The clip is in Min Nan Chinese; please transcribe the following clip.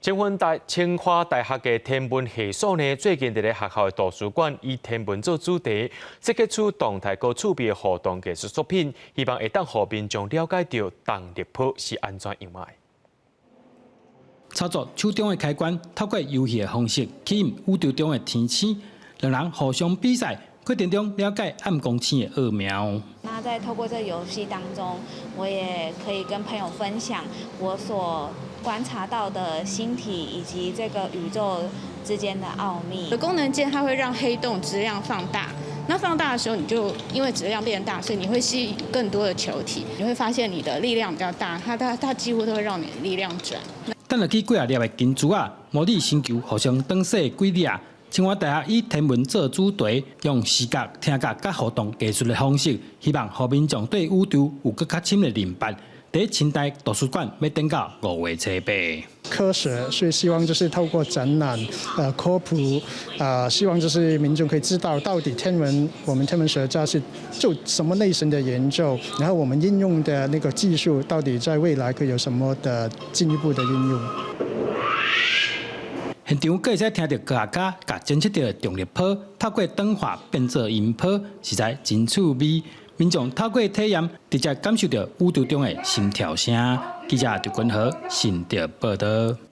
清華大學的天文系所呢，最近佇咧學校的圖書館以天文做主題，設計出動態閣趣味的互動藝術作品，希望會當予民眾了解著重力波是按怎樣的。操作手中的開關，透過遊戲的方式吸引宇宙中的天星，兩人互相比賽，過程中了解暗光星的奧妙。那在透過這個遊戲當中，我也可以跟朋友分享我所觀察到的星體以及這個宇宙之間的奧秘。功能鍵它會讓黑洞質量放大，那放大的時候，你就因為質量變大，所以你會吸引更多的球體，你會發現你的力量比較大，它幾乎都會讓你的力量轉。等落去幾仔粒的金珠仔，模擬星球互相轉勢的軌跡。清華大學以天文做主題，用視覺、聽覺佮互動藝術的方式，希望予民眾對宇宙有閣較深的認識。佇清大圖書館欲等到5月初八。科學，所以希望就是透過展覽、科普，希望就是民眾可以知道到底天文，我們天文學家是做什麼類型的研究，然後我們應用的那個技術到底在未來可以有什麼的進一步的應用。現場閣會使聽著科學家共偵測著重力波，透過轉化變做音波，實在真趣味。民眾透過體驗，直接感受著宇宙中的心跳聲。記者劉君和新竹報導。